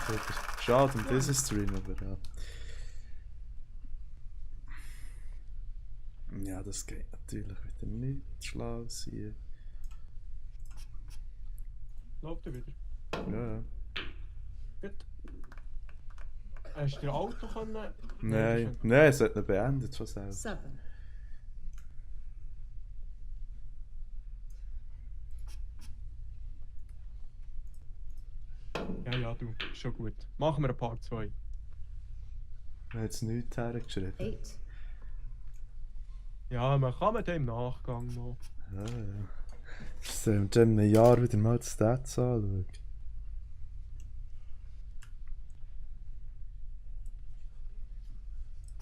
wieder. Schade um diesen Stream, aber ja. Ja, das geht natürlich wieder nicht schlau sein. Läuft er wieder? Ja. Gut. Hast du dein Auto können? Nein, nein, es hat ihn beendet von selbst. 7. Ja, du, ist schon gut. Machen wir ein Part 2. Er hat es nichts hergeschrieben. 8. Ja, man kann mit dem im Nachgang noch. Ja, ja. Sollen wir in einem Jahr wieder mal die Stats anschauen?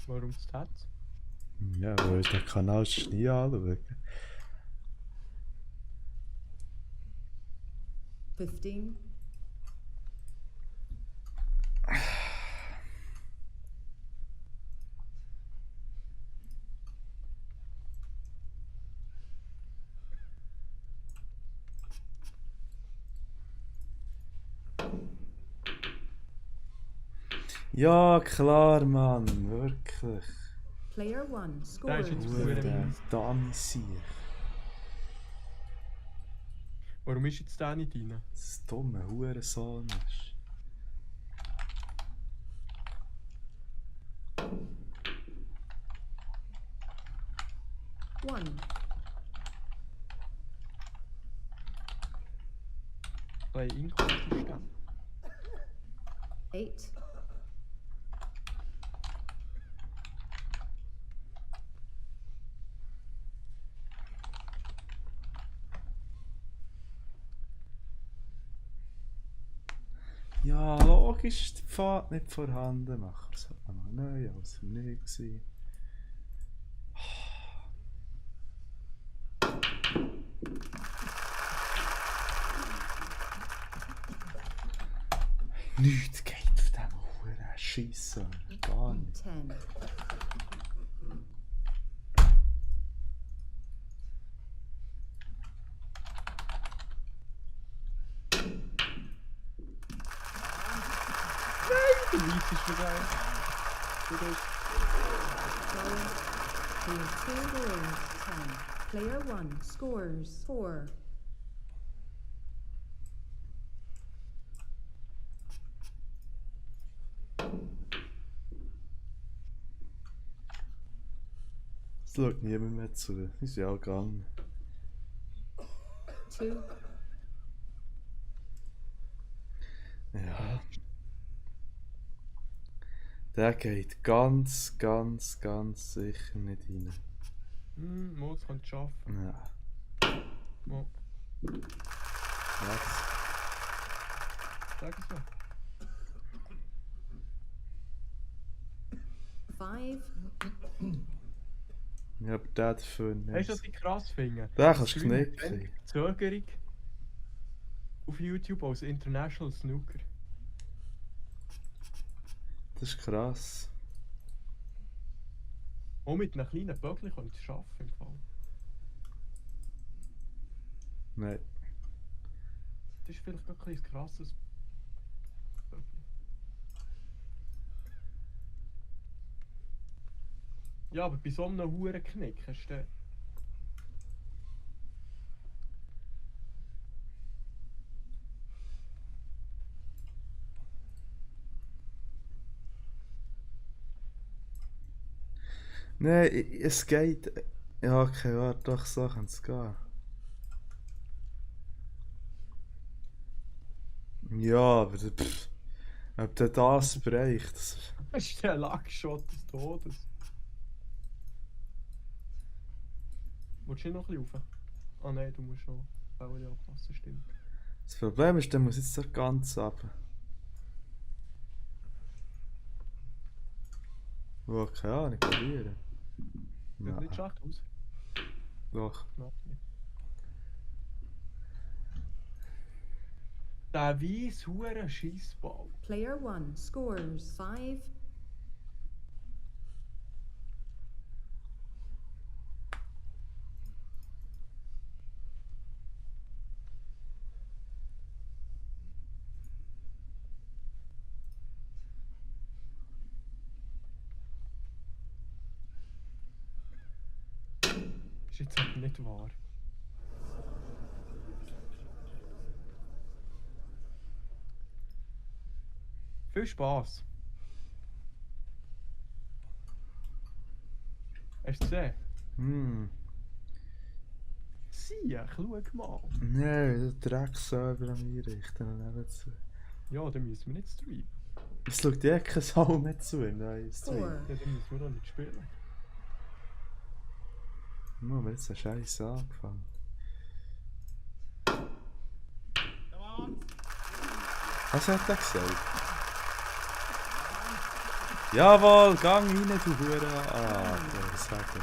Warum es hat? Ja, weil ich den Kanal nie anschauen. 15. Ja, klar, Mann, wirklich. Player 1 Da ist scores jetzt Hure 15. Dummy-Sieg. Warum ist jetzt der nicht rein? Das dumme Hurensohn ist. One. Ein inkonsistent. 8. Ja, logisch ist der Pfad nicht vorhanden. Machen wir es halt nochmal neu, als er nicht war. Nichts geht auf diesen Huren Scheissen. Gar nicht. 10. Der Weiss ist vorbei. Player 2 scores 10. Player 1 scores 4. Es schaut niemand mehr zu. Die sind alle gegangen. 2. Ja. Der geht ganz, ganz, ganz sicher nicht rein. Mods kann es schaffen. Ja. Mo. Was? Sag es mal. 5. Ja, aber der dafür nicht. Weißt du, was ich krass finde? Den kannst du Stream hat knicken. weniger Verzögerung auf YouTube als International Snooker. Das ist krass. Auch mit einem kleinen Böckchen könnt ihr es schaffen im Fall. Nein. Das ist vielleicht gar ein krasses Böckchen. Ja, aber bei so einem Hurenknick hast du... Nein, es geht. Ja, okay, warte, doch, so kann es gehen. Ja, aber ob der das bereicht. Das ist der Lackshot des Todes. Willst du nicht noch ein bisschen rauf? Ah nein, du musst schon Bälle anpassen, stimmt. Das Problem ist, der muss jetzt so ganz runter. Oh, keine Ahnung, probieren. Sieht nicht schlecht aus. Doch. Knapp nicht. Der weiss hure Scheissball. Player 1 scores 5. Ist jetzt aber nicht wahr. Viel Spaß. Hast du gesehen? Hm. Sieh, schau mal. Nein, der Dreckserver am Einrichten und nebenzu. Ja, dann müssen wir nicht streamen. Es schaut ja kein Sau mehr zu im neuen Stream. 4, Ja, dann müssen wir doch nicht spielen. Nur haben wir jetzt einen Scheiß angefangen. Was hat er gesagt? Jawohl, gang rein, du Hure. Ah, der Sache.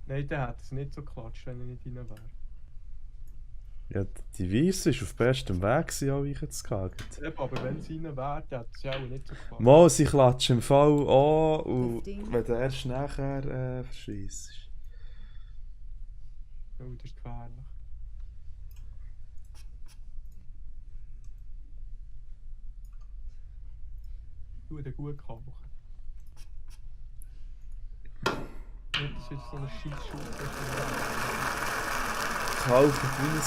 Nein, der hat es nicht so geklatscht, wenn er nicht rein wäre. Ja, die Weisse war auf bestem Weg, gewesen, auch reinzugehen. Eben, aber wenn es rein wäre, dann hat es ja auch nicht so geklatscht. Mal, sie klatschen im Fall an und 15. wenn du erst nachher verschießt. Oh, das ist gefährlich. Du, den gut kochen. Nicht, dass jetzt so eine Scheissschule Kaufen wie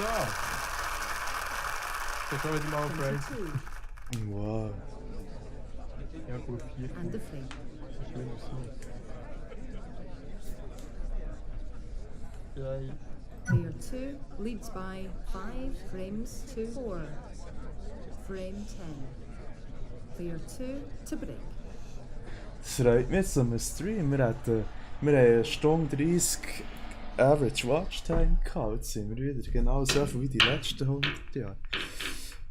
Ja! Das ist schon wieder mal brave. 22. Wow. Ja gut, 4 And the flame. Schlimm ist es nicht. Drei. Player 2 leads by 5 frames to 4. Frame 10. Player 2 to break. Das freut mich jetzt am Stream. Wir haben eine Stunde 30 Average Watchtime gehabt. Jetzt sind wir wieder genau so viel wie die letzten 100 Jahre.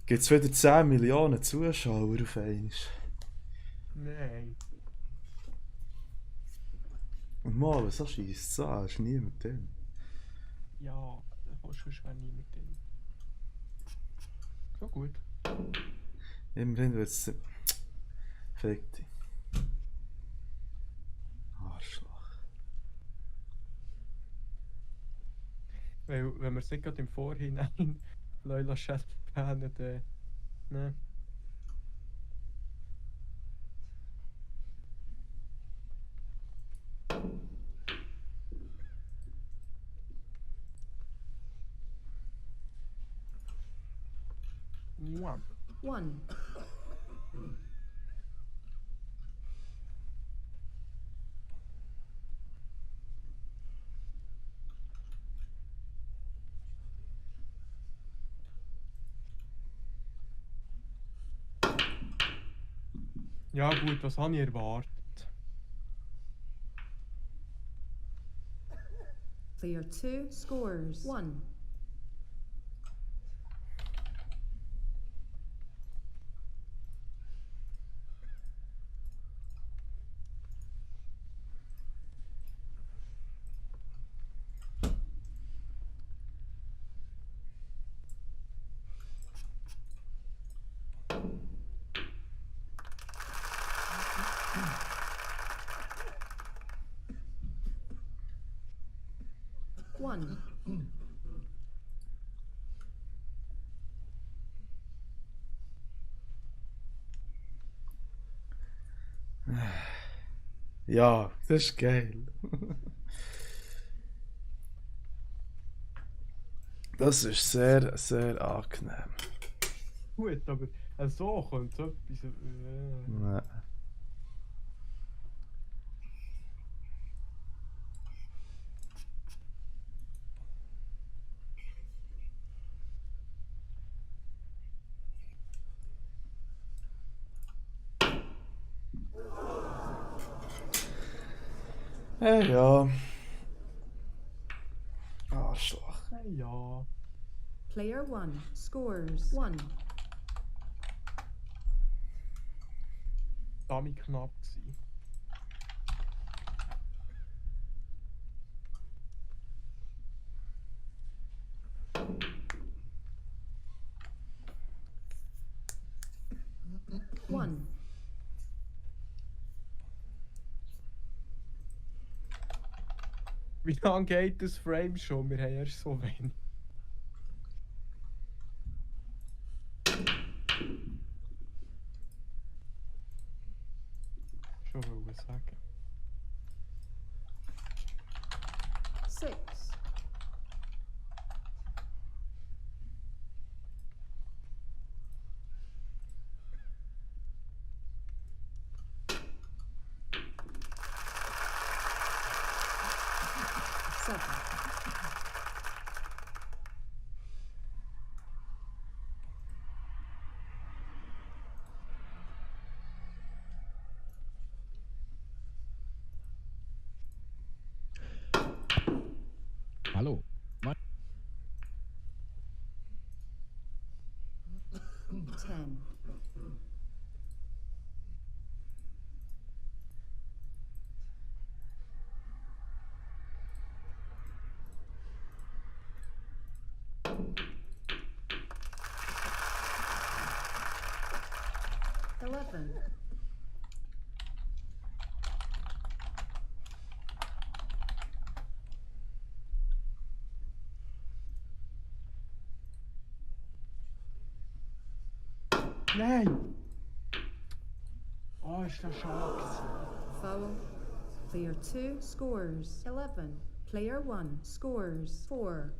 Gibt es wieder 10 Millionen Zuschauer auf einmal. Nein. Und mal, so scheisst es an, ist niemand drin. Ja, da kannst du schon niemand drin. So gut. Immerhin wird es. Fick dich. Arschloch. Weil, wenn wir es nicht gerade im Vorhinein Leila Chat bannen, dann. Ne? Mwah. 1. Ja gut, was habe ich erwartet? Player 2 scores 1. One. Ja, das ist geil. Das ist sehr, sehr angenehm. Gut, aber so könnte so etwas. Nein. Ja. Arschloch. Ja. Player 1 scores 1. Damit knapp gewesen. One. Wie lange geht das Frame schon? Wir haben erst so wenig. sagen. 6. Seven. Hallo. 10. Eleven. Nein! Oh, ist das schade gewesen. Foul. Player 2 scores 11. Player 1 scores 4.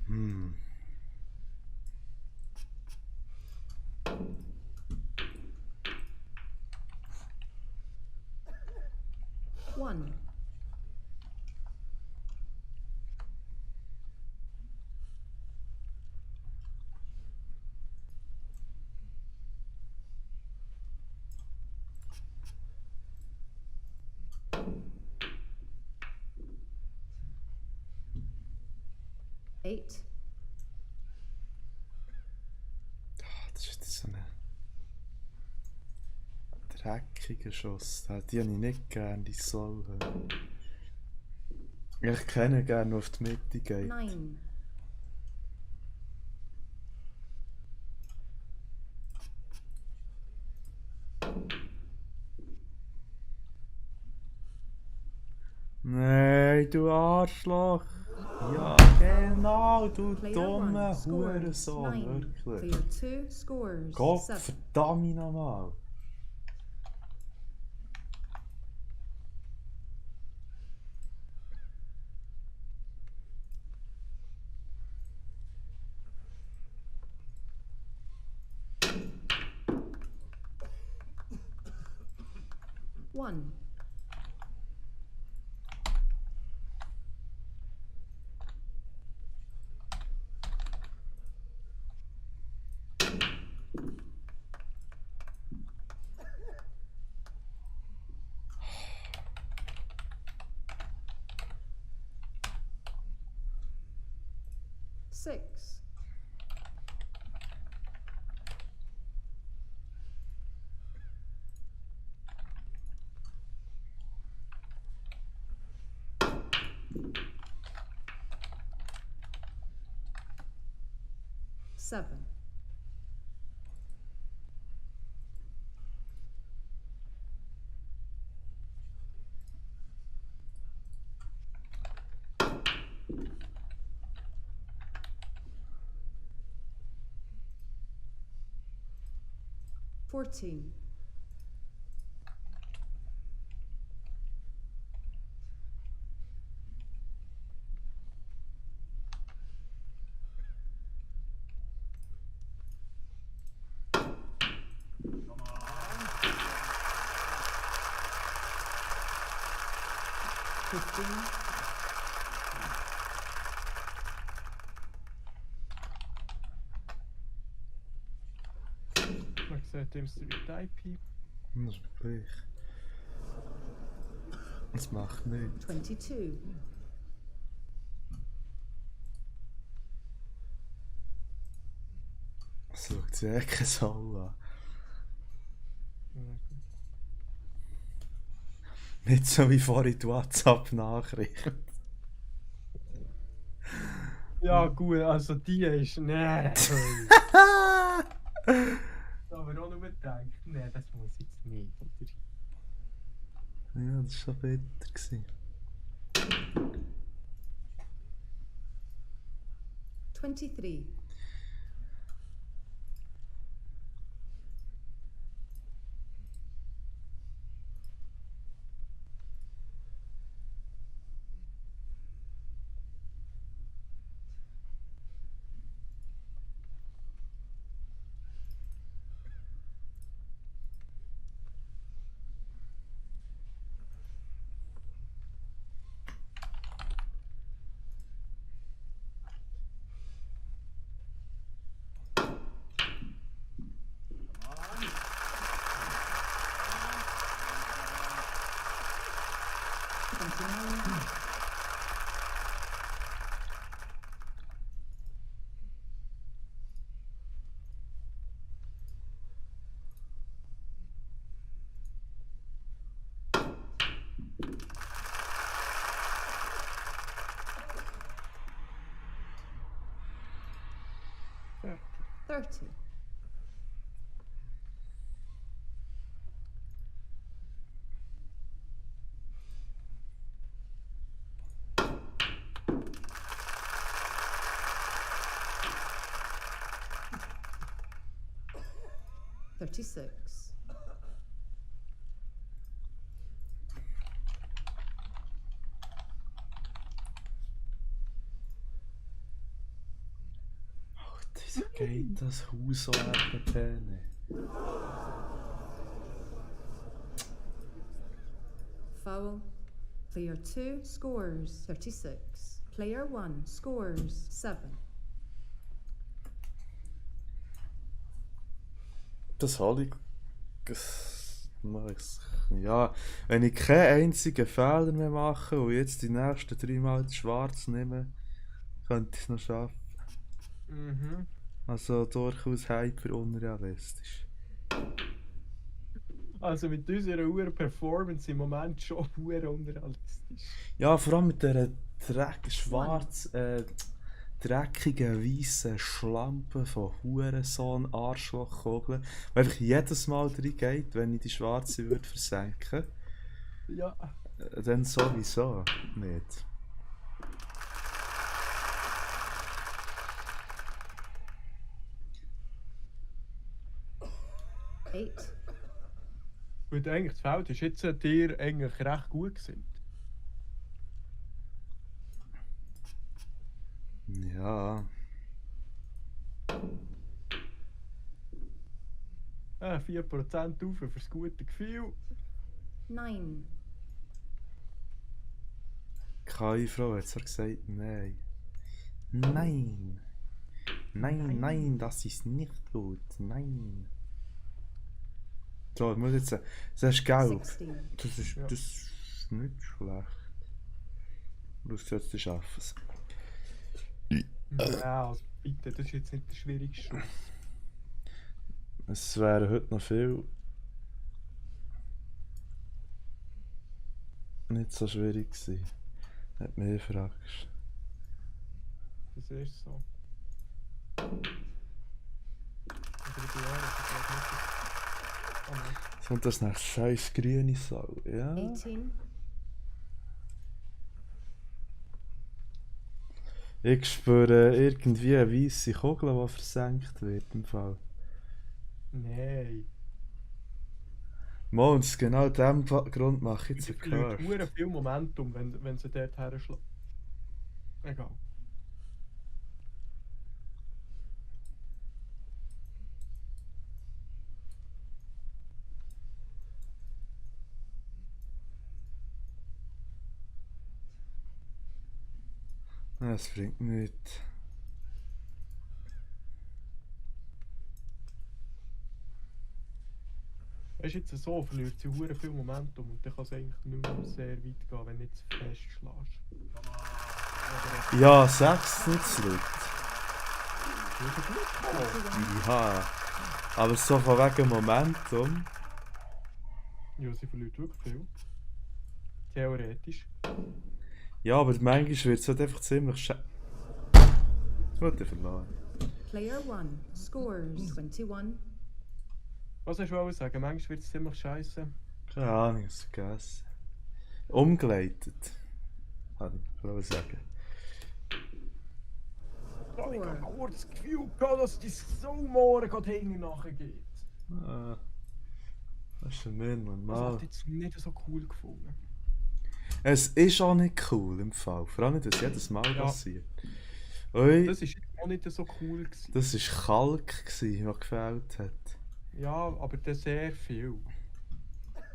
Hm. One. Eight. Das ist jetzt so ein dreckiger Schuss. Die habe ich nicht gern, die Slow. Ich kenne gerne, auf die Mitte geht. 9. Nein, du Arschloch! Ja, genau, du Player dumme 1 scores Hurensohn, 9. wirklich. Player 2 scores Gott 7. verdammt nochmal. One. Six. Seven. Fourteen. Man sieht im Street IP. Das ist gleich. Das macht nichts. 22. Das schaut sich echt keine Sau an. Nicht so wie vorhin die WhatsApp-Nachricht. Ja gut, also die ist... Nein! Aber auch nur gedacht, nein, das muss jetzt nicht, oder? das war schon bitter gewesen. 23. Ja. 30. $36. Wieso geht das Haus so RPP nicht? Foul. Player 2 scores 36. Player 1 scores 7. Das habe ich. Ja, wenn ich keinen einzigen Fehler mehr mache und jetzt die nächsten 3 Mal die Schwarz nehme, könnte ich es noch schaffen. Mhm. Also durchaus hyper unrealistisch. Also mit unserer hohen Performance im Moment schon hure unrealistisch. Ja, vor allem mit dieser dreckigen weißen Schlampe von Hurensohn Arschlochkugeln, die einfach jedes Mal reingeht, wenn ich die schwarze würde versenken. Ja. Dann sowieso nicht. Eight. Und eigentlich das Feld ist jetzt dir eigentlich recht gut gewesen. Ja. 4% auf für das gute Gefühl. 9. Keine Frau hat zwar gesagt, nein. Nein. Nein, nein, das ist nicht gut. Nein. So, ich muss jetzt sagen, das ist gelb. 16. Das ist, Ja. das ist nicht schlecht. Vorausgesetzt, die schaffen es. Ja, also bitte, das ist jetzt nicht der schwierigste Schuss. Es wären heute noch viel nicht so schwierig gewesen. Hat mehr fragst. Das ist so. Aber die Jahre, das ist nicht so. Oh nein. Und das nach scheiß grüne Sau, ja? 18. Ich spüre irgendwie eine weisse Kugel, die versenkt wird im Fall. Nein. Mons, genau aus diesem Grund mache ich jetzt Sie einen verliert Curve. hure viel Momentum, wenn sie dort her schlägt. Egal. Es bringt nichts. Weißt du, jetzt so verliert sie hure viel Momentum und dann kann es eigentlich nicht mehr sehr weit gehen, wenn du nicht zu fest schlägst. Aber Ja, 6 nicht zu laut. das ist gut gekommen. Ja. Aber so von wegen Momentum. Ja, sie verliert wirklich viel. Theoretisch. Ja, aber manchmal wird es halt einfach ziemlich Gut, ich verloren. Player 1 scores 21. Was hast du wollen sagen? Manchmal wird es ziemlich scheiße. Keine Ahnung, ich hab's vergessen. Umgeleitet. Kann ich wohl sagen. Ich habe nur das Gefühl gehabt, dass die Saumohren gerade hinten nachgeht. Ah, das ist ein Das mal. hat jetzt nicht so cool gefunden. Es ist auch nicht cool im Fall. Vor allem, dass jedes Mal Ja. passiert. Ui, Das war auch nicht so cool gewesen. das war Kalk, was gefehlt hat. Ja, aber das sehr viel.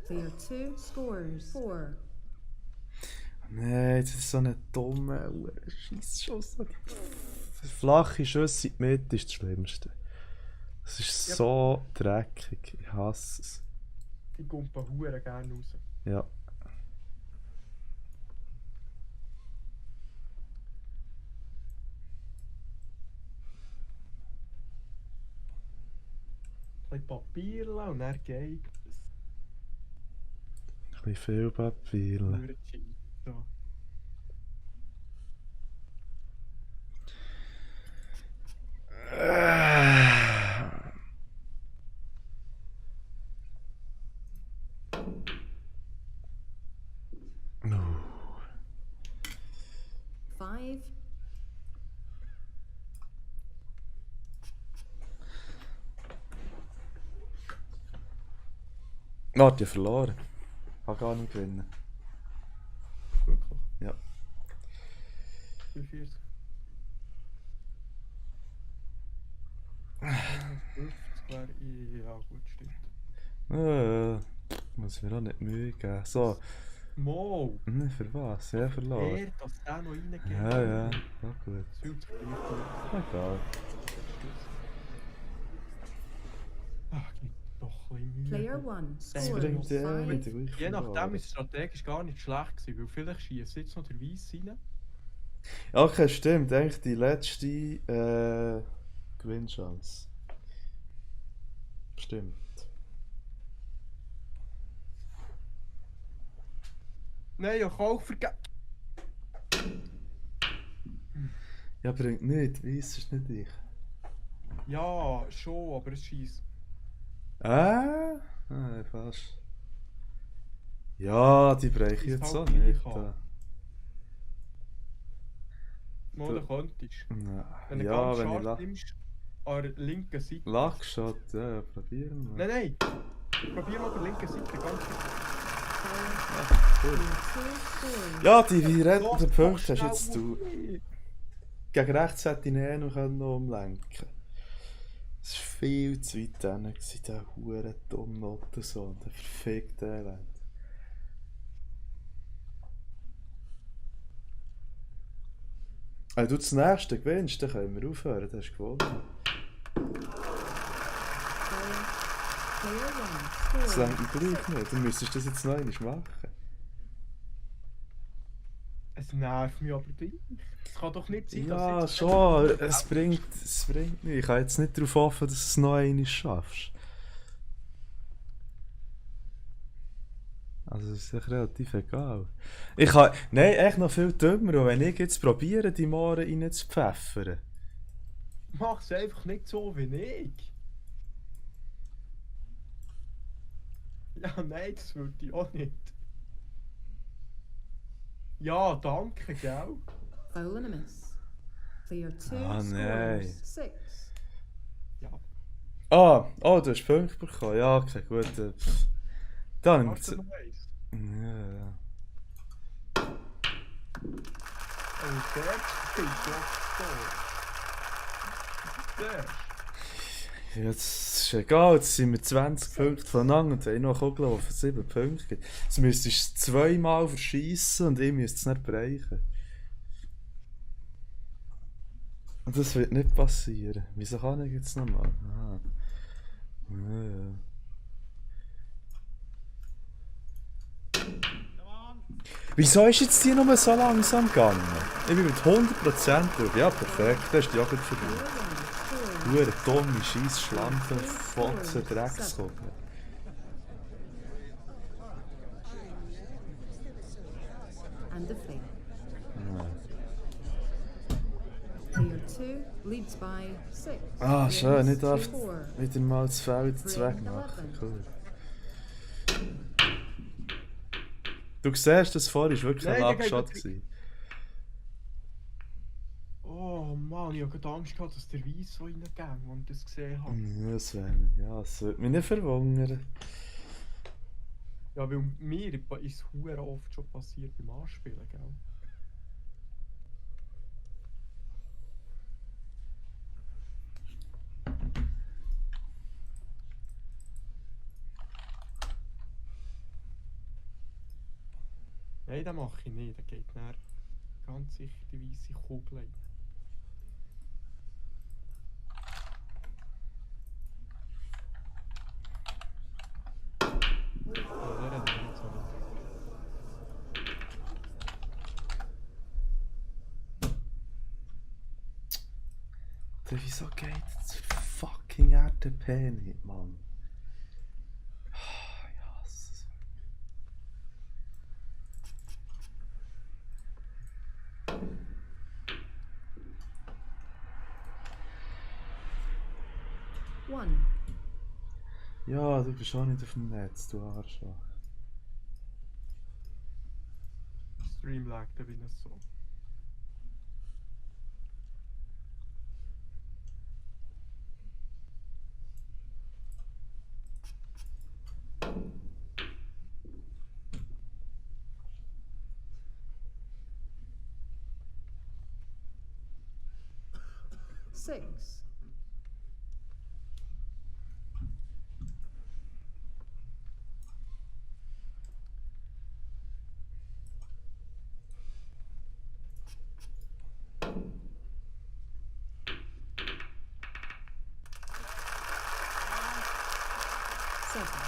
Player 2 scores 4. Nein, das ist so ein dummer Scheissschuss. Flache Schüsse in die Mitte ist das Schlimmste. Das ist Ja. so dreckig. Ich hasse es. Die kumpen hure gerne raus. Ja. Ein bisschen Papier lassen und dann geht es. Ein bisschen viel Papier. Hure cheap. So. No. 5. Warte, ich habe verloren. Ich kann gar nicht gewinnen. Wirklich. Ja. 45. 50 wäre ja gut, stimmt. Muss mir auch nicht Mühe geben. So, Mo! für was? Ja, verloren. Er, dass der noch reingeht. Ja, ja, ja gut. Viel zu viel. Egal. Ach, gibt doch ein bisschen Mühe. Player 1 Das scores bringt ja 5. wieder gleich Je nachdem verloren. ist es strategisch gar nicht schlecht gewesen, weil vielleicht schießt jetzt noch der Weiss rein. Okay, stimmt. Eigentlich die letzte Gewinnchance. Stimmt. Nein, ich habe auch vergessen. Ja, bringt nicht. Weiss ist nicht ich. Ja, schon, aber es schießt. Ah, fast. Ja, die breche ich Ist jetzt halt auch nicht. gleich an. Oder könntest Nein. wenn du Ja, ganz wenn ich scharf nimmst, an der linken Seite. Lachshot, ja, probieren wir. Nein, probier mal an der linken Seite, ganz Player 2 scores. Ja, die rettenden Los, Punkte hast schnell jetzt du. auf. Gegen rechts hätte ich ihn noch umlenken. Es war viel zu weit hinten, der hure dumme Notensohn, der verfickte Elend. Wenn du das nächste gewinnst, dann können wir aufhören, dann hast du gewonnen. Player 1 Das scores längt mir gleich nicht, du müsstest das jetzt noch einmal machen. Es nervt mich aber gleich. Es kann doch nicht sein, Ja, dass schon, es bringt nichts. Ich kann jetzt nicht darauf hoffen, dass du es noch einmal schaffst. Also es ist echt relativ egal. Ich kann... Nein, echt noch viel dümmer, und wenn ich jetzt probiere, die Mohren reinzupfeffern. Mach es einfach nicht so wie ich. Ja, nein, das würde ich auch nicht. Ja, danke, gell? Foul and a miss. Player 2 Ah, nein. scores 6. Ja. Oh, du hast Punkte bekommen. Ja, okay, gut. Dann... Hast du noch eins? Ja. Oh, der spielt doch so. Der. Jetzt ist egal, jetzt sind wir 20 Punkte voneinander und haben noch eine Kugel, die für 7 Punkte gibt. Jetzt müsstest du zweimal verschießen und ich müsste es nicht bereichen. Und das wird nicht passieren. Wieso kann ich jetzt nochmal? Ah. Ja. Wieso ist jetzt die nur so langsam gegangen? Ich bin mit 100% durch. Ja, perfekt, das ist die auch gut verloren. Hure dumme Scheiss, Schlampen, Fotzen, Dreckskugel. And the flame. Player 2 leads by 6. Ah, schön, nicht oft 4. wieder mal das Feld Frame wegmachen. 11. Cool. Du siehst, das vorher war wirklich ein Nein, der geht Lackshot. natürlich- Oh Mann, ich hatte gerade Angst gehabt, dass der Weiss so reinging, als ich das gesehen habe. Das würde mich nicht verwundern. Ja, weil mir ist es hure oft schon passiert beim Anspielen, gell? Nein, das mache ich nicht. Da geht dann ganz sicher die weiße Kugel rein. Oh, der hat er nicht so nicht. Wieso geht das fucking RTP nicht, Mann? Ich hasse es. One. Ja, du bist auch nicht auf dem Netz, du Arschloch. Stream lag da wie so. Six. Seven.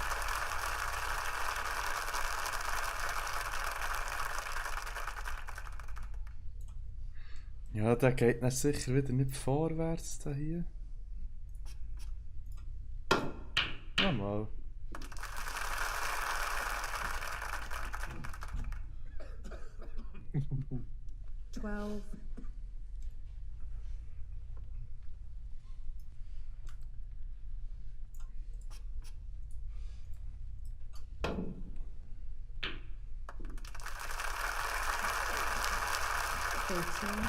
Ja, der geht dann sicher wieder nicht vorwärts da hier. Ja, mal. Twelve. Thirteen.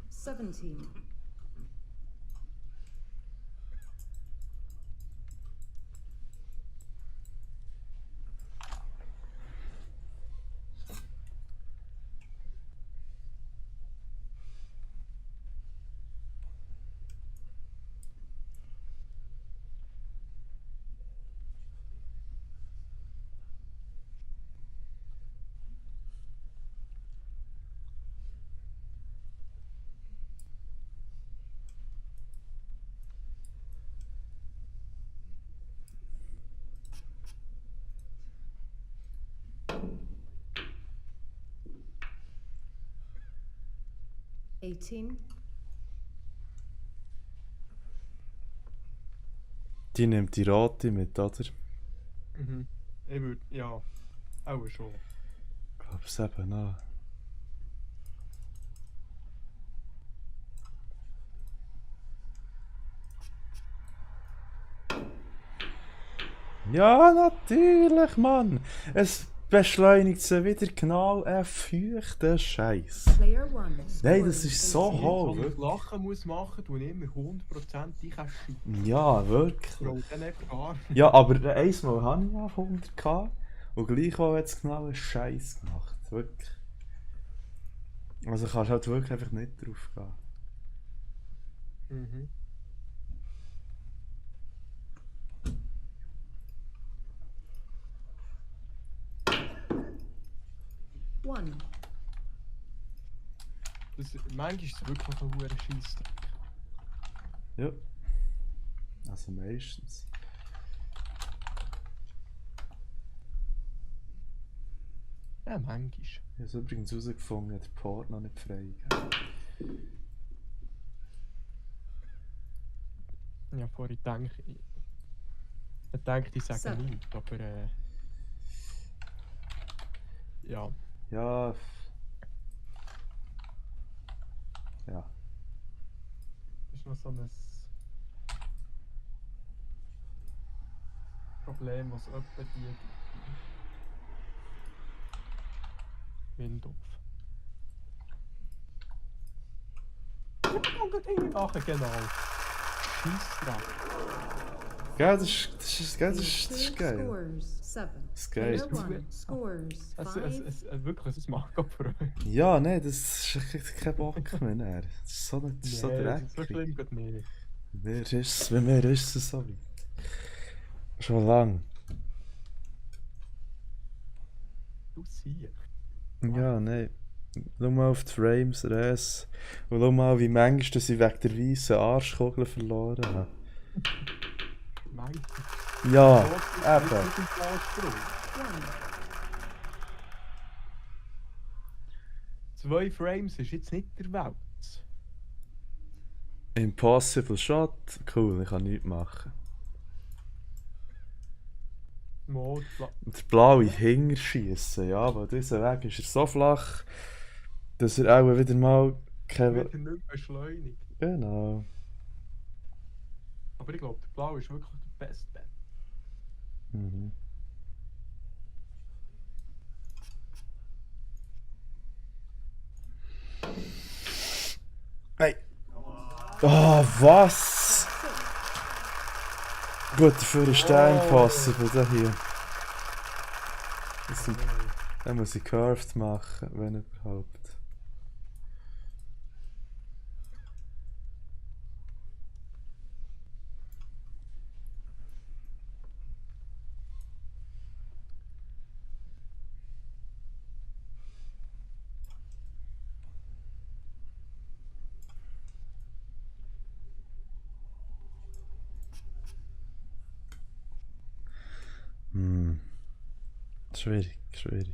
Seventeen. Eighteen. Die nimmt die Rote mit, oder? Mhm. Ich würde, ja, auch schon. Ich glaube es eben auch. Ja, natürlich, Mann! Es beschleunigt sie wieder genau feuchten Scheiß. Player one. Nein, das ist so Scoring hoch. Wenn ich Lachen muss machen, tue ich immer 100% die Käste. Ja, wirklich. Bro, dann nicht gar. Ja, aber einmal hatte ich auf 100 gehabt und gleich auch jetzt genau einen Scheiß gemacht. Wirklich. Also kannst du halt wirklich einfach nicht drauf gehen. Mhm. One. Manchmal ist es wirklich ein hoher Scheissdreck. Ja. Also meistens. Ja, manchmal. Ich habe es übrigens herausgefunden, der Port noch nicht frei. Ja, vorher denke ich sage Seven. nichts, aber Ja. Ja. Ja. Das ist noch so ein Problem, was etwa die Windows. Ach, genau. Scheiß drauf. Gell, das ist geil. Scores 7. Das ist geil. Player 1 scores 5. Wirklich, es macht gerade Freude. Ja, nein, das ist echt kein Bock mehr. Ne? Das ist so, das ist so Nee, so dreckig. schlimm geht nicht. Bei mir ist es so weit. Schon lang. Du siehst. Ja, nein. Schau mal auf die Frames, Res. Und schau mal, wie manchmal dass ich wegen der weißen Arschkugel verloren habe. Nein. Ja, Eben. eben. 2 Frames ist jetzt nicht der Welt. Impossible Shot. Cool, ich kann nichts machen. Mode, Der blaue Hinger schießen, ja, weil dieser Weg ist er so flach, dass er auch wieder mal keine. wird er nicht beschleunigt. Genau. Aber ich glaube, der Blau ist wirklich der beste Bet. Mhm. Hey. Oh, was? Gut, dafür ist der impossible, der hier. Dann muss ich curved machen, wenn überhaupt. Hm. Schwierig, schwierig.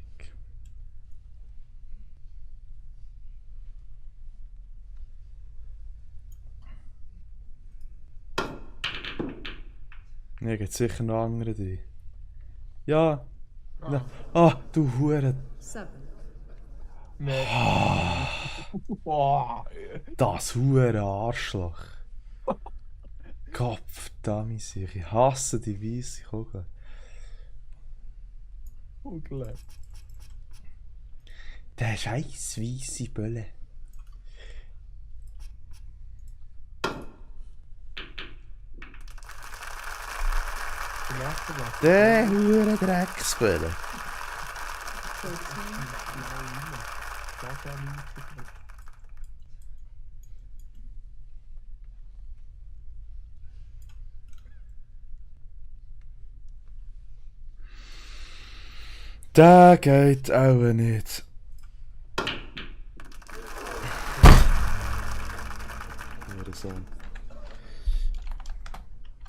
Ja, gibt sicher noch andere drin. Ja. Ja. Ah, du Hure. 7. Nein. Boah. Das Hure Arschloch. Kopf, Dummies, ich hasse die weiße Kugel. Unglaublich. Der scheiß weisse Bölle. Der Hure Drecksbölle. 13. Der geht auch nicht. Hurensohn.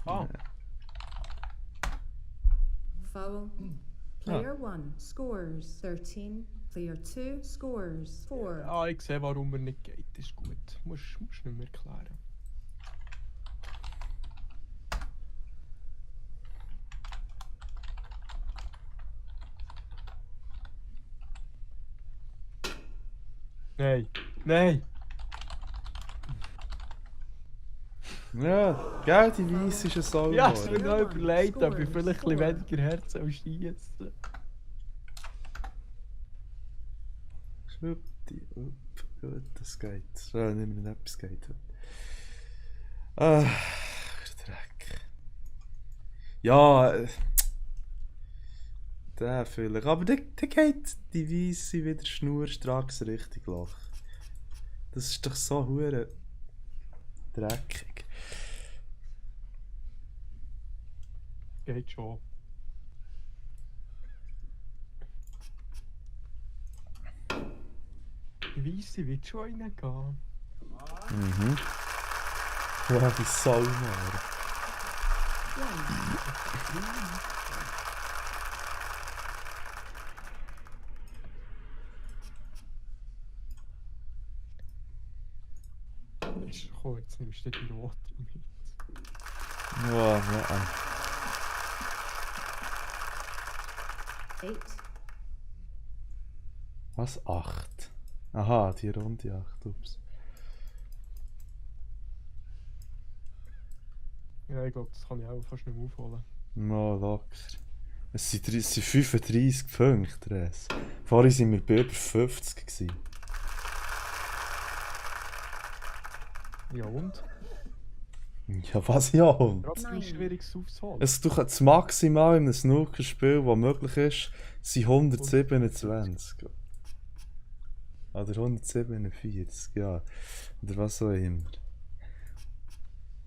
Ah, Foul. Player 1 scores 13. Player 2 scores 4. ah, ich sehe, warum er nicht geht. Ist gut. Musst nicht mehr erklären. Nein. Nein. Ja, gell, die weiße ist ein Sau. Ja, es wird geworden. noch überlegt, ob ich vielleicht ein bisschen weniger Herz als schießen. Schwuppdi, upp. Gut, das geht. Ja, nicht mehr etwas geht. Ah, Dreck. Ja, der vielleicht. Aber der geht die Weisse wieder schnurstracks Richtung Loch. Das ist doch so hure dreckig. Geht schon. Die Weisse wird schon reingehen. Mhm. Wow, die Sau, Mann. 1. Komm, jetzt nimmst du die rote mit. Wow, ja. 8. Was? 8? Aha, die Runde 8, ups. Ja, ich glaube, das kann ich auch fast nicht mehr aufholen. No, locker. Es sind 35 Punkte, Res. Vorhin waren wir bei über 50 gewesen. Ja und? Ja, was ja? Und? Trotzdem Nein. schwierig es aufzuholen. Das Maximal in einem Snookerspiel, das möglich ist, sind 127. Oder 147, ja. Oder was auch immer.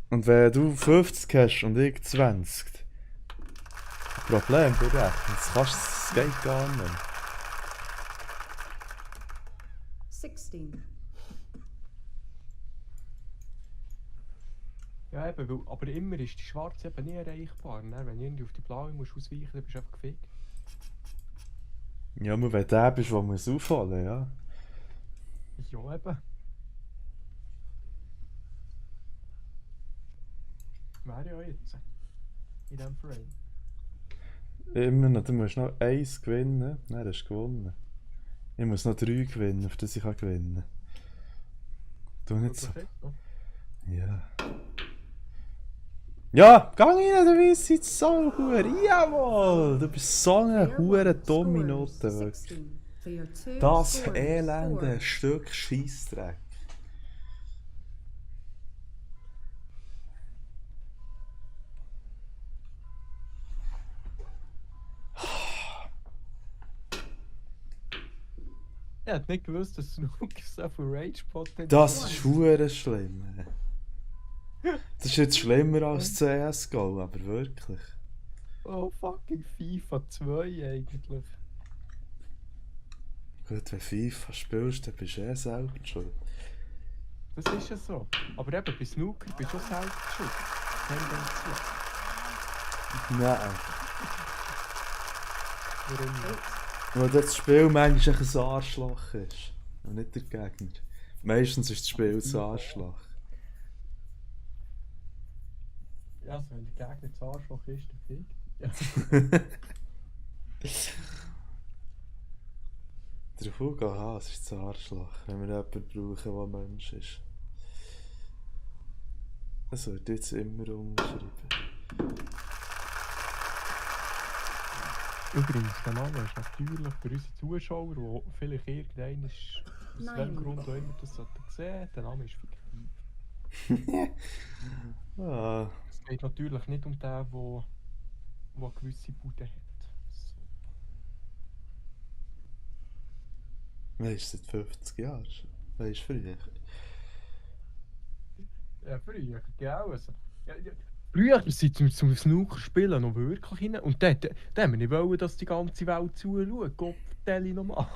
Und wenn du 50 hast und ich 20, Problem berechnen, das geht gar nicht. 16. Ja, eben, weil, aber immer ist die schwarze eben nie erreichbar. Und dann, wenn du irgendwie auf die blaue musst ausweichen, dann bist du einfach gefickt. Ja, aber wenn du der bist, der muss aufholen, ja. Ja, eben. Wäre ja jetzt. In diesem Frame. Immer noch, du musst noch 1 gewinnen, dann hast du gewonnen. Ich muss noch 3 gewinnen, auf das ich gewinnen kann. Du nicht so. Perfekt, ne? Ja. Ja, geh rein, du weißt, seid so gut. Jawohl, du bist so eine Player hure one dumme scores Note, wirklich. 16. Player two Das scores elende 4. Stück Scheissdreck. Ich hätte nicht gewusst, dass Snooker so viel Rage-Potenzial Das ist hure schlimm. Das ist jetzt schlimmer als CSGO, aber wirklich. Oh, fucking FIFA 2 eigentlich. Gut, wenn FIFA spielst, dann bist du eh selber schuld. Das ist ja so. Aber eben, bei Snooker bist du auch selbst schuld. Tendenziell. Nein. Warum nicht? Weil das Spiel manchmal ein Arschloch ist. Und nicht der Gegner. Meistens ist das Spiel das Arschloch. Ja, also wenn der Gegner zu Arschloch ist, dann fickt. Ja. Der Hugo Haas ist das Arschloch, wenn wir jemanden brauchen, der Mensch ist. Das wird jetzt immer umschreiben. Übrigens, der Name ist natürlich für unsere Zuschauer, die vielleicht irgendeiner aus Nein. welchem Grund auch immer das sollten sehen, der Name ist fiktiv. Ah, Es geht natürlich nicht um den, der eine gewisse Bude hat. So. weißt du, seit 50 Jahren schon. Weißt du, früher. Ja, früher, genau. Also. Früher sind wir zum Snooker-Spielen noch wirklich rein. Und dann haben wir nicht wollen, dass die ganze Welt zuschaut. Gott, vertelle nochmal.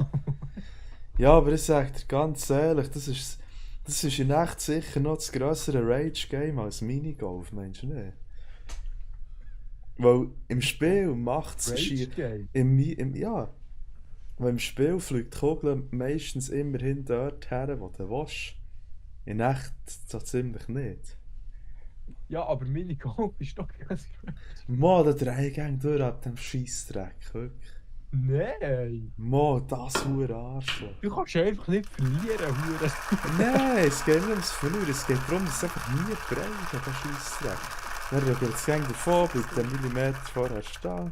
Ja, aber ich sag dir ganz ehrlich, das ist in echt sicher noch das grössere Rage-Game als Minigolf, meinst du nicht? Weil im Spiel macht es Rage-Game? ja. Weil im Spiel fliegt die Kugel meistens immerhin dort her, wo du willst. In echt so ziemlich nicht. Ja, aber Minigolf ist doch kein Rage. Mo, der Dreigang durch ab dem Scheissdreck, wirklich. Nein! Mo, das hure Arschloch. Du kannst einfach nicht verlieren, Hure. Nein, es geht nicht ums Verlieren, es geht darum, dass es einfach nie brennt, der Scheissdreck. Dann rügelt es gegen davon, bleibt einen Millimeter vorher stehen.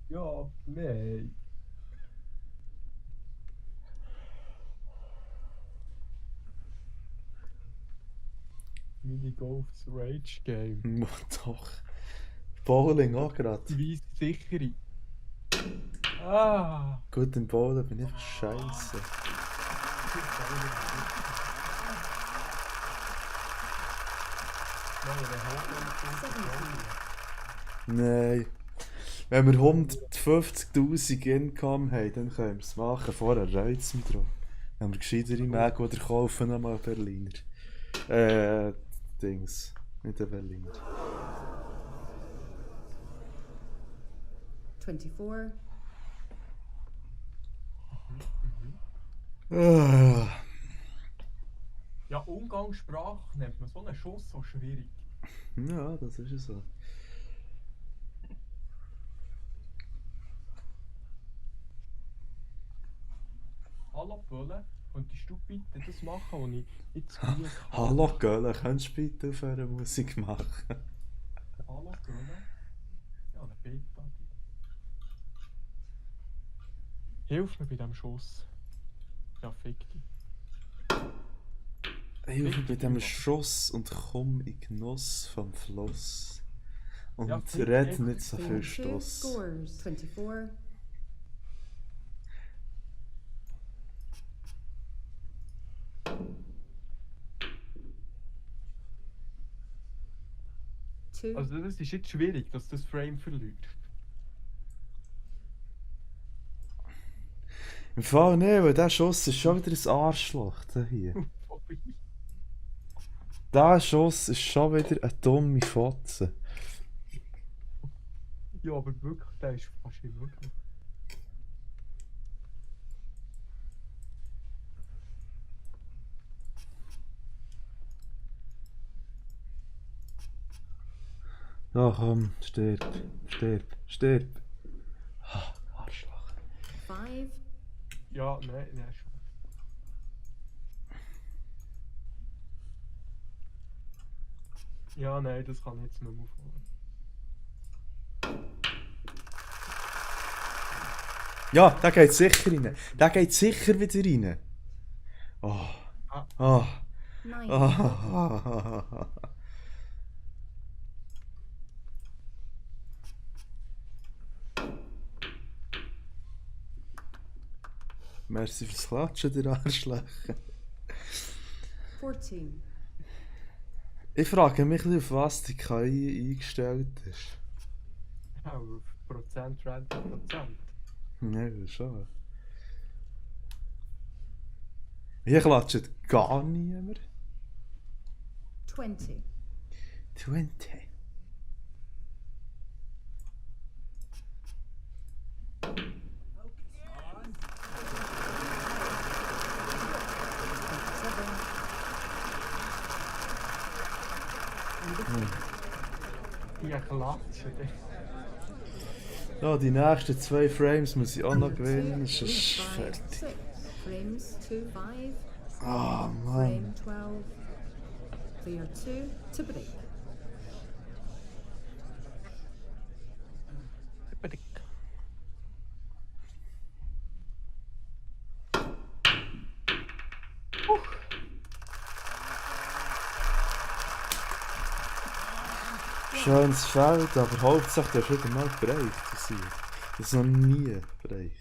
Ja, nein. Minigolfs Rage Game. Mo, doch. Bowling auch gerade. Die weiss sichere. Ah! Gut, im Bowling bin ich einfach scheiße. Nein. Wenn wir 150'000 Income haben, dann können wir es machen. Vorher reizt es mich drauf. Wenn wir gescheitere Mäge oder kaufen, nochmal Berliner. Dings. Nicht ein Berliner. 24. Ah. Ja, Umgangssprache nennt man so einen Schuss so schwierig. Ja, das ist es so. Hallo Bölle, könntest du bitte das machen, was ich jetzt hier kann? Hallo Göhle, könntest du bitte aufhören Musik machen? Hallo Bölle? Ja, dann bitte an dich. Hilf mir bei diesem Schuss. Ja, fick dich. Hilf mir bei diesem Schuss und komm in Genuss vom Fluss. Und Ja, fick red dich. nicht so viel Player 2 Stoss. scores 24. Two. Also das ist jetzt schwierig, dass das Frame verliert. Im Fall nicht, weil der Schuss ist schon wieder ein Arschloch. Der hier. Der Schuss ist schon wieder eine dumme Fotze. Ja, aber wirklich, der ist fast unmöglich. Ja komm, stirb, stirb, stirb. Ah, Arschloch. 5. Ja, nein, schon. Ja, nein, das kann ich jetzt nicht mehr aufholen. Ja, der geht sicher rein. Der geht sicher wieder rein. Oh. Ah. Oh. 9. Oh. Merci fürs Klatschen, der Arschlöcher. 14. Ich frage mich, auf was die KI eingestellt ist. Ja, auf Prozent, Random Prozent. Ja, das schon. Hier klatscht gar niemand. 20. 20. Ja, klatschen. Ja, die nächsten 2 Frames muss ich auch noch Player gewinnen, 2 sonst leads by fertig. 6. Frames 2 5. Ah, Frame Mann. 12. Player 2 to break. Schönes Feld, aber Hauptsache der ist wieder mal bereicht. Das ist noch nie bereicht.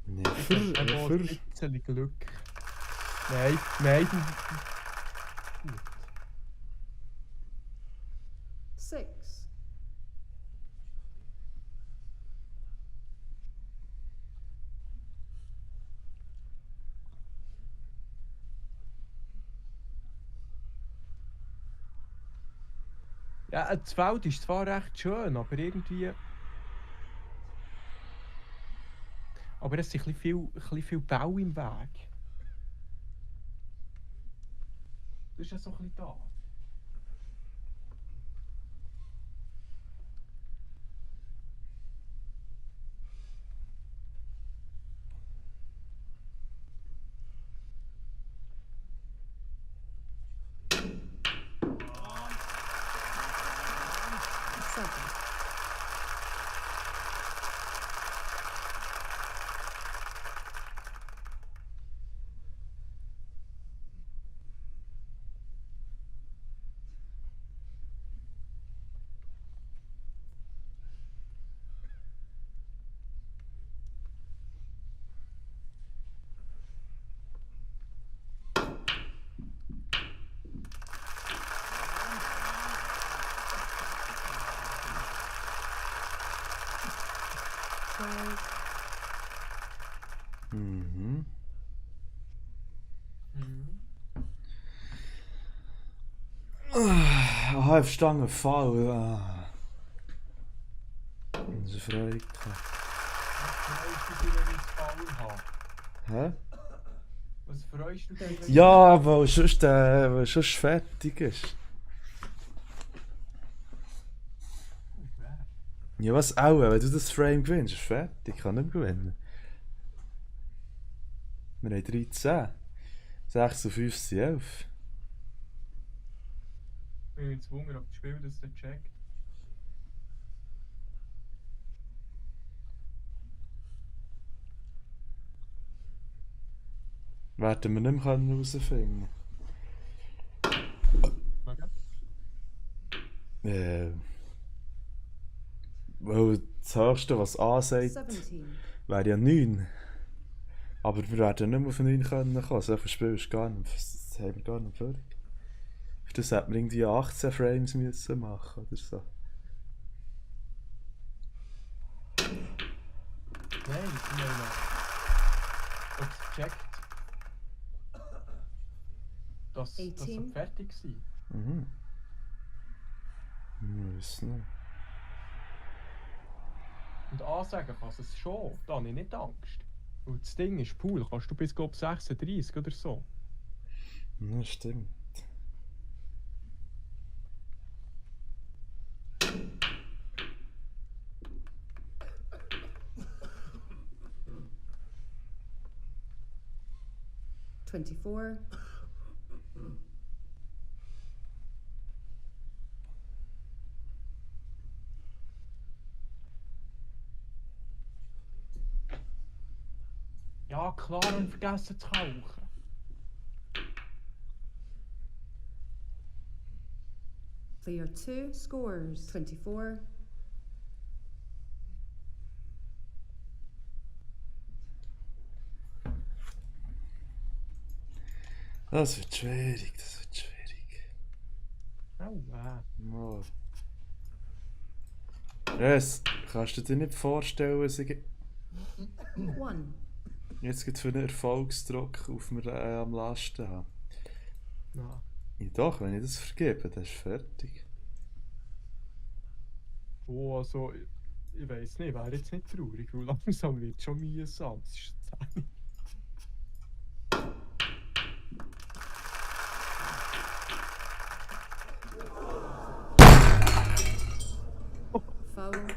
Nee, Ich habe ein bisschen Glück. Nein, du... 6. Ja, das Feld ist zwar recht schön, aber irgendwie... Aber es sind ein bisschen viel Bau im Weg. Das ist ja so ein bisschen da. Seven. Mhm. Eine halbe Stange faul. Unsere Freude. Hä? Was freust du dich, wenn Ja, weil sonst fertig ist. Ja, was auch, wenn du das Frame gewinnst, ist fertig, ich kann nicht mehr gewinnen. Wir haben 13. 6 und 5 sind 11. Ich bin jetzt Wunder, ob das Spiel das dann checkt. Werden wir nicht mehr herausfinden Okay. weil das Höchste, was A sagt, 17. wäre ja 9. Aber wir werden nicht mehr auf 9 kommen. So viel Spiel ist gar nicht, das haben wir gar nicht fertig. Für das hätten wir irgendwie 18 Frames müssen machen oder so. Nein, ich meine, ob es checkt, dass wir 18. fertig sind. Mhm. Wir wissen nicht. Und ansagen kann es schon, da habe ich nicht Angst. Und das Ding ist, Pool kannst du bis glaub, 36 oder so. Ja, stimmt. Twenty-four. Ja klar, und vergessen zu rauchen. Player 2 scores 24. Das wird schwierig, das wird schwierig. Oh, Oh. Yes, kannst du dir nicht vorstellen, was ich 1. jetzt gerade für einen Erfolgsdruck auf mir am Lasten habe? Ja. Ja, doch, wenn ich das vergebe, dann ist fertig. Oh, also, ich weiß nicht, wäre jetzt nicht traurig, weil langsam wird es schon mühsam. Das ist 10. Foul.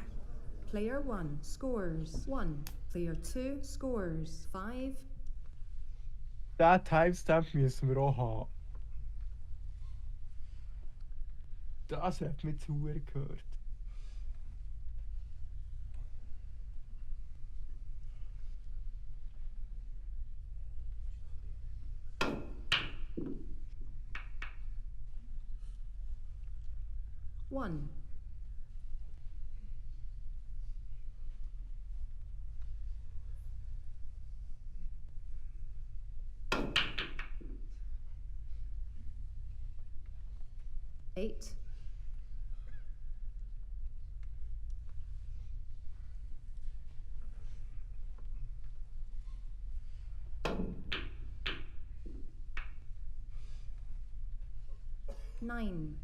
Player 1 scores 1. Player 2 scores 5. Diesen Timestamp müssen wir auch haben. Das hat mir zu gehört. One. Eight. Nine.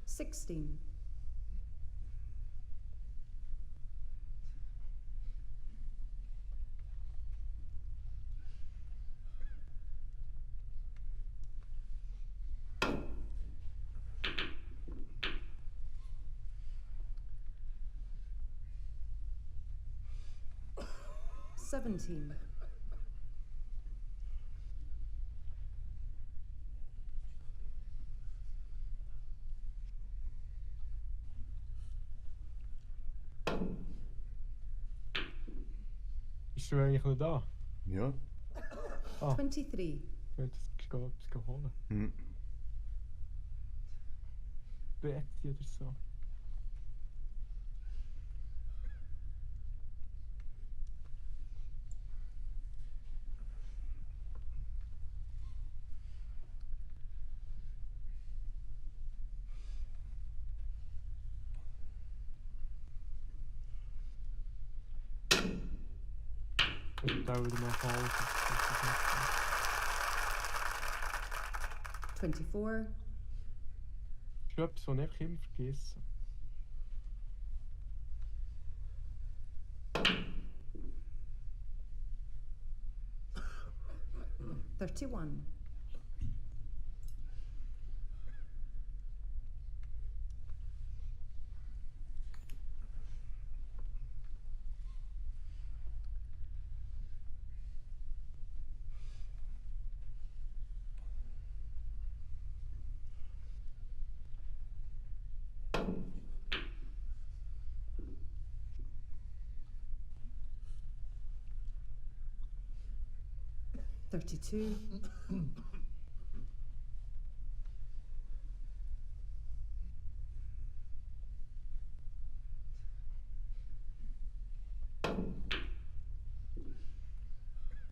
Sixteen. Seventeen. Bist du eigentlich noch da? Ja. Ah, 23. ich wollte etwas holen. Hm. Betty oder so. Ich dauere mal Pause. 24. Das ist etwas, was ich immer vergesse. 31. $32.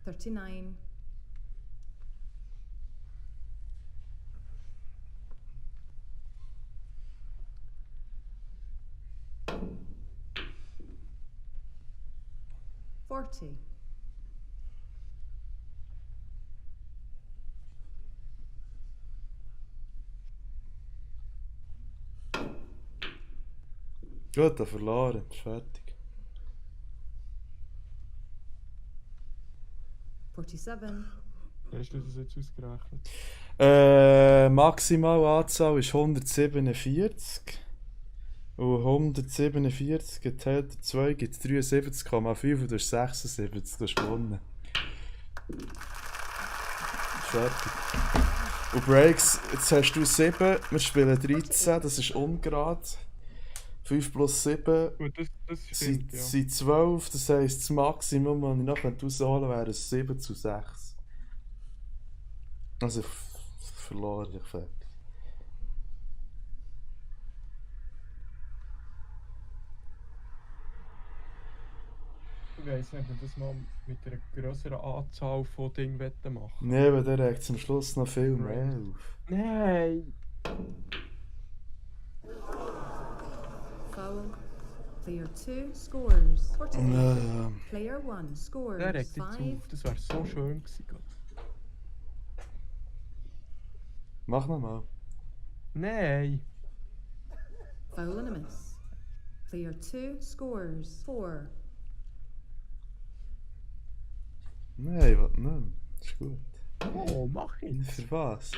$39. $40. Gut, er verloren. Fertig. 47. Hast du das jetzt ausgerechnet? Maximale Anzahl ist 147. Und 147 geteilt durch 2 gibt 73,5 und du hast 76. Du hast gewonnen. Fertig. Und Breaks, jetzt hast du 7, wir spielen 13, das ist ungerade. 5 plus 7 Gut, das stimmt, sind 12, das heisst das Maximum, das ich noch rausholen könnte, wäre 7 zu 6. Also verloren ich fertig. Ich weiss nicht, ob wir das mal mit einer grösseren Anzahl von Dingen machen wollen. Nee, weil der regt zum Schluss noch viel mehr auf. Nein! Foul. Player 2 scores 48. Ja. Player 1 Der scores regt jetzt 5. auf, das wäre so schön gewesen. Gott. Mach nochmal. Nein! Foul and a miss. Player 2 scores 4. Nein, was nicht. Ist gut. Oh, mach ich! Für was?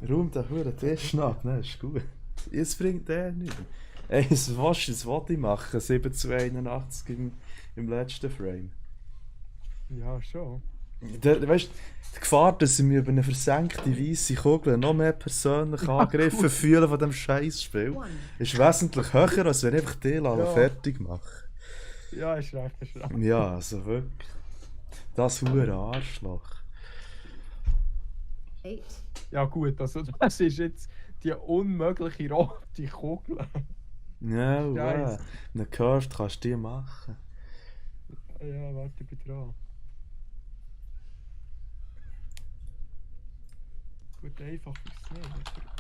Raum den Huren Tisch ab, ne, ist gut. Jetzt bringt der nicht mehr. Ey, was wollte ich machen? 7 zu 81 im letzten Frame. Ja, schon. Weißt du, die Gefahr, dass ich mich über eine versenkte weisse Kugel noch mehr persönlich angegriffen fühle von diesem Scheißspiel, 1. ist wesentlich höher, als wenn ich einfach die Ja. fertig mache. Ja, ist recht, ist recht. Ja, also wirklich. Das hure Arschloch. 8. Ja gut, also das ist jetzt die unmögliche rote Kugel. Ja, wow. Scheisse. Einen Curved kannst du die machen. Ja, warte, ich bin dran. Gut, einfach ist es nicht. aber-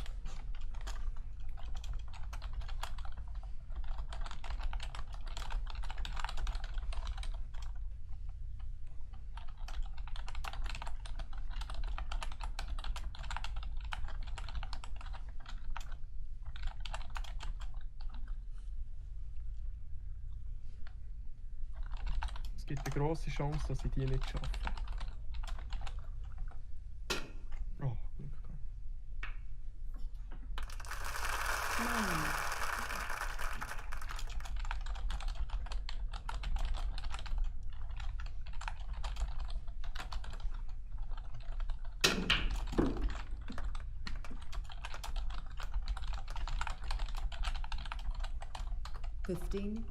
Es gibt eine grosse Chance, dass ich die nicht schaffe. Oh, Glück gehabt. 9. $15.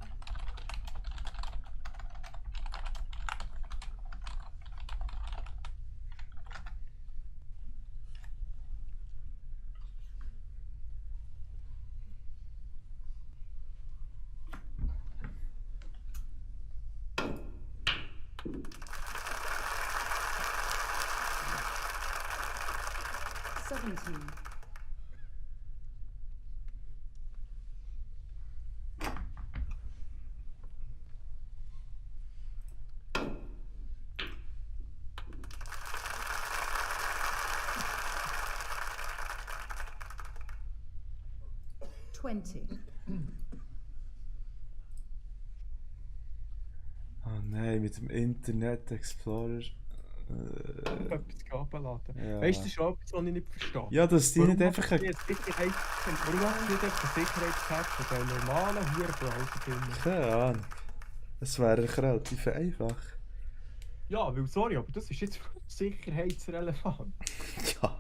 $17. $20. Nein, mit dem Internet Explorer. Etwas runterladen. Ja. Weißt du, das ist auch etwas, was ich nicht verstehe. Ja, dass die nicht einfach. Warum machen die nicht einfach ein Sicherheitspatch von den normalen Hurenbrowser drin? Keine Ahnung. Es wäre relativ einfach. Ja, weil sorry, aber das ist jetzt sicherheitsrelevant. Ja.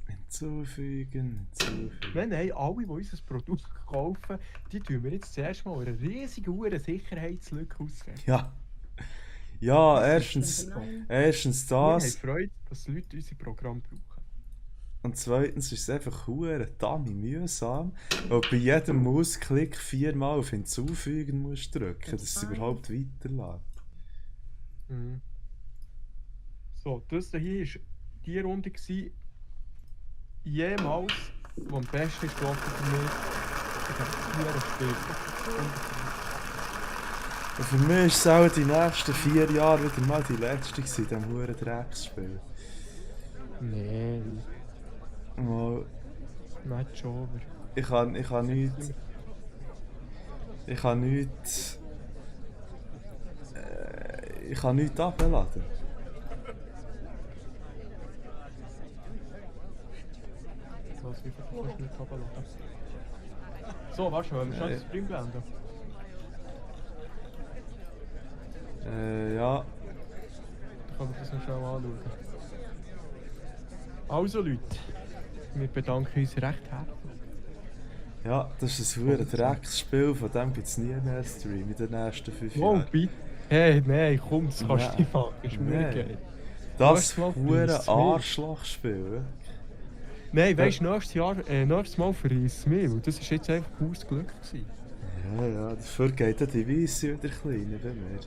Hinzufügen. Nein, alle, die unser Produkt kaufen, die tun wir jetzt zuerst mal eine riesige Sicherheitslücke ausgeben. Ja. Ja, erstens Wir haben das. Freude, dass die Leute unser Programm brauchen. Und zweitens ist es einfach hure dummy mühsam, weil bei jedem Mausklick 4-mal auf Hinzufügen musst drücken, dass es überhaupt weiterlässt. Mhm. So, das hier war die Runde gewesen, jemals, die am besten ist gelaufen für mich. Ich habe 4 Spiele. Und für mich ist es auch die nächsten 4 Jahre wieder mal die letzte gewesen, in diesem huren Drecksspiel. Nein, Mal, Match over. ich kann nichts. Ich kann nichts. Ich kann nichts abladen. Was, wie viel kannst du nicht runterladen? So, warte mal, wir müssen das Stream beenden. Ja. Dann können wir das noch schnell anschauen. Also Leute, wir bedanken uns recht herzlich. Ja, das ist ein verdammtes Drecksspiel, von dem gibt es nie mehr Stream in den nächsten 5 Oh, Jahren. bitte. Hey, nein, komm, das kannst Nein. du nicht machen, ist mir Nein. geil. Das Nächstes Mal für hure uns Smith. Arschlochspiel. Nein, weißt du, nächstes Mal für uns Smith, das war jetzt einfach pures Glück gewesen. Ja, dafür geht ja die Weisse wieder kleiner bei mir.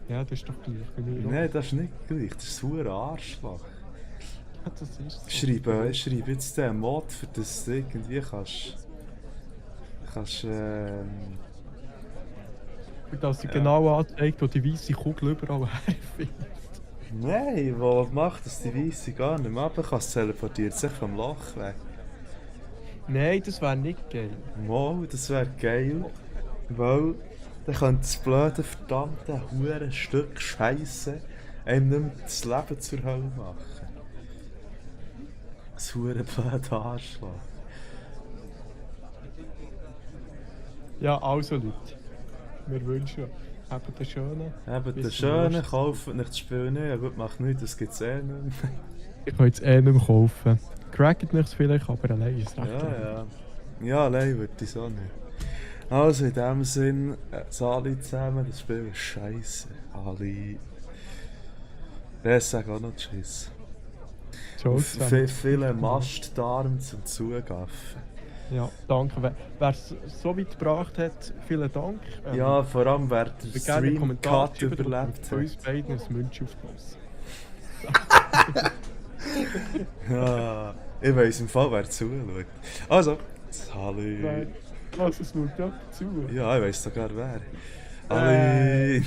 Ja, das ist doch gleich bei mir. Nein, das ist nicht gleich, das ist ein hure Arschloch. Ja, das ist so. Ich schreibe jetzt den Mod, für das du irgendwie kannst Und dass sie Ja. genau anzeigt, wo die weiße Kugel überall herfindet. Nein, was macht das die Weisse gar nicht mehr runter kann? Es teleportiert sich vom Loch weg. Nein, das wäre nicht geil. Mal, das wäre geil, weil dann könnte das blöde, verdammte hure Stück Scheiße einem nicht mehr das Leben zur Hölle machen. Das hure blöde Arschloch. Ja, also Leute, wir wünschen, habt einen schönen. Eben, Bis der zum Schöne, nächsten kauft nicht das Spiel nicht, ja gut, macht nichts, das gibt es eh nicht mehr. Ich kann jetzt eh nicht mehr kaufen. Cracket nicht vielleicht, aber allein ist recht. Ja. Ja, allein würde ich so nicht. Also in dem Sinn, alle zusammen, das Spiel ist scheiße. Alle. Wer sagt auch noch Tschüss. Ciao Auf zusammen. viele Mastdarm zum Zugaffen. Ja, danke. Wer es so weit gebracht hat, vielen Dank. Ja, vor allem wer den wir gerne einen Kommentar Stream-Cut schreiben, überlebt von uns hat. beiden ein Münch aufgelassen. Ja, ich weiss im Fall, wer zuschaut. Also, hallo. Was, es schaut ja zu. Ja, ich weiss sogar wer. Hallo. Nein.